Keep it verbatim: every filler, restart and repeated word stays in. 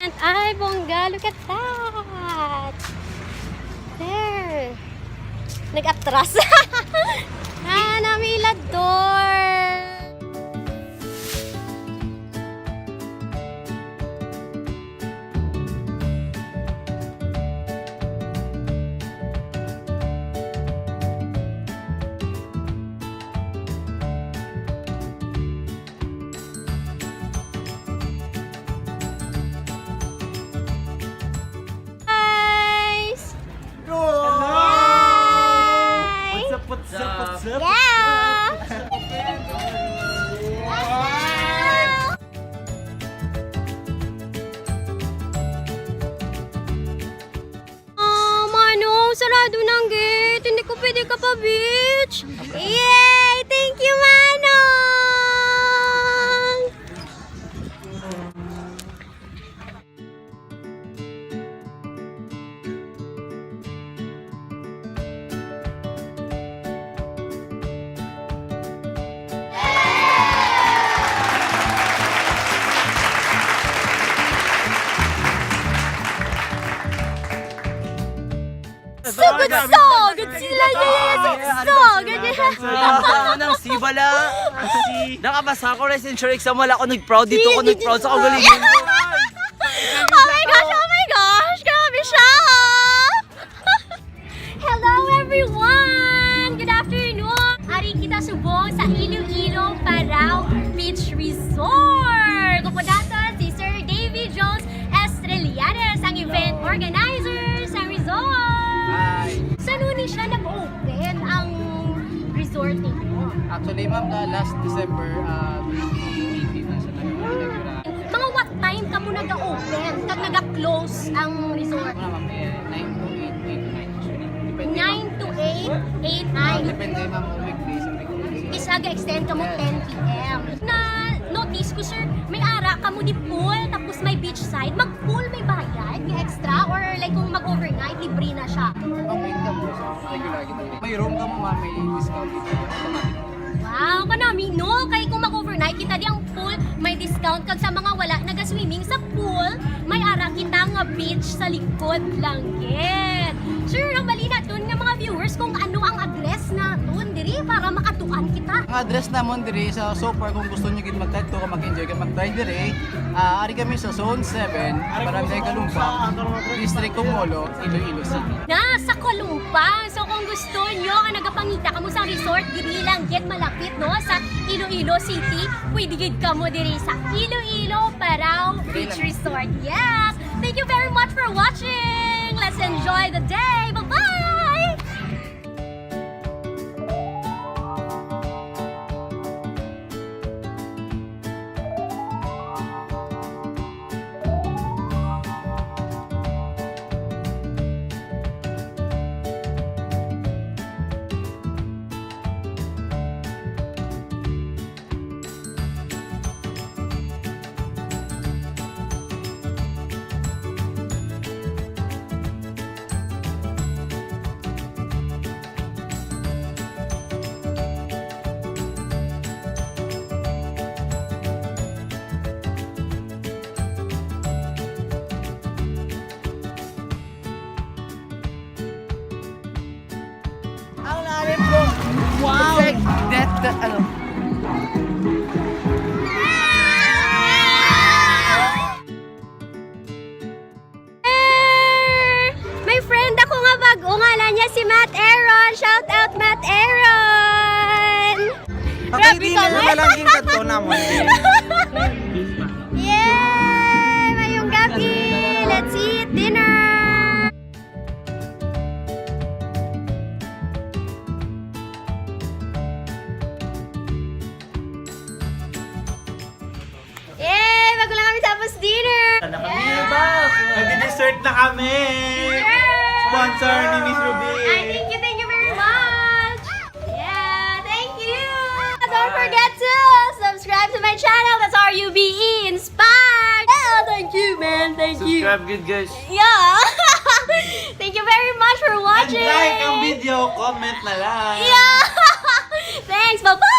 And ay, bongga, look at that. There. Nag-atras. Ah, nami ila door. Guys! Hello! Hi! What's up, what's up, what's up? Yeah! Ah, Manong, sarado na ang gate. Hindi ko pwede ka pa beach. Yay! Thank you, Manong! Sugod, sugod sila, yeah, yeah, sugod, sugod, yeah. Ang tao ng sibala. Nakapasa ako licensure exam, wala ako nag-proud dito, ako nag-proud sa kagalingan ko. Oh my gosh, oh my gosh, grabe siya. Hello everyone! Good afternoon! Ari kita subong sa Iloilo Parao Beach Resort. Ako po nato si Sir Davy Jones Estrelianes, ang event organizer sa resort. Hi! Sano ni siya nag-open ang resort ninyo? Actually, ma'am, na last December, ah, twenty eighteen na siya nag-inaugura. Mga what time kamo naga-open kag naga-close ang resort? Ano, ma'am, eh, nine to eight, eight to nine, actually. Depende, ma'am. Nine to eight, eight, nine. Depende, ma'am, kung weekdays and weekends. Isa ga-extend kamo ten P M. Na-notice ko, sir, may ara kamo di pool, tapos may beachside. Mag-pool may bayad nga extra, or like kung mag-overnight, libre na siya? Mag-wait kamo, sir. Regular kita. May room kamo, ma'am, may discount dito. Automatic. Wow, kanami, no? Kay kung mag-overnight kita di ang pool, may discount. Kag sa mga wala naga-swimming sa pool, may ara kita nga beach sa likod lang gid. Sure, ang bali naton nga mga viewers kung ano ang address naton diri para makatuan kita. Ang address namon diri sa so far, kung gusto niyo gid magkadto ka mag-enjoy ka mag-try diri, ah, ari kami sa Zone seven, Barangay Calumpa, District Jolo, Iloilo City. Na sa Calumpa. So kung gusto nyo nga nagapangita kamo sa resort, diri lang gid malapit, no, sa Iloilo City, pwede gid kamo diri sa Iloilo Parao Beach Resort. Yes! Thank you very much for watching! Let's enjoy the day! Bye-bye! Ang lalim po. Wow! It's like that, that, ano. Eh, may friend ako nga bag-o, ngalan niya si Matt Aaron. Shout out, Matt Aaron! Grabe ka, Matt. Yay! Mayong gabi! Let's eat dinner! Yay! Bago lang kami tapos dinner! Sana kami ba? Nagdi-dessert na kami! Yay! Sponsor ni Miss Ruby. Ay, thank you, thank you very much! Yeah, thank you! Don't forget to subscribe to my channel. That's R U B E Inspired! Yeah, thank you, man. Thank you. Subscribe good, guys. Yeah. Thank you very much for watching. And like ang video, comment na lang. Yeah. Thanks. Bye-bye.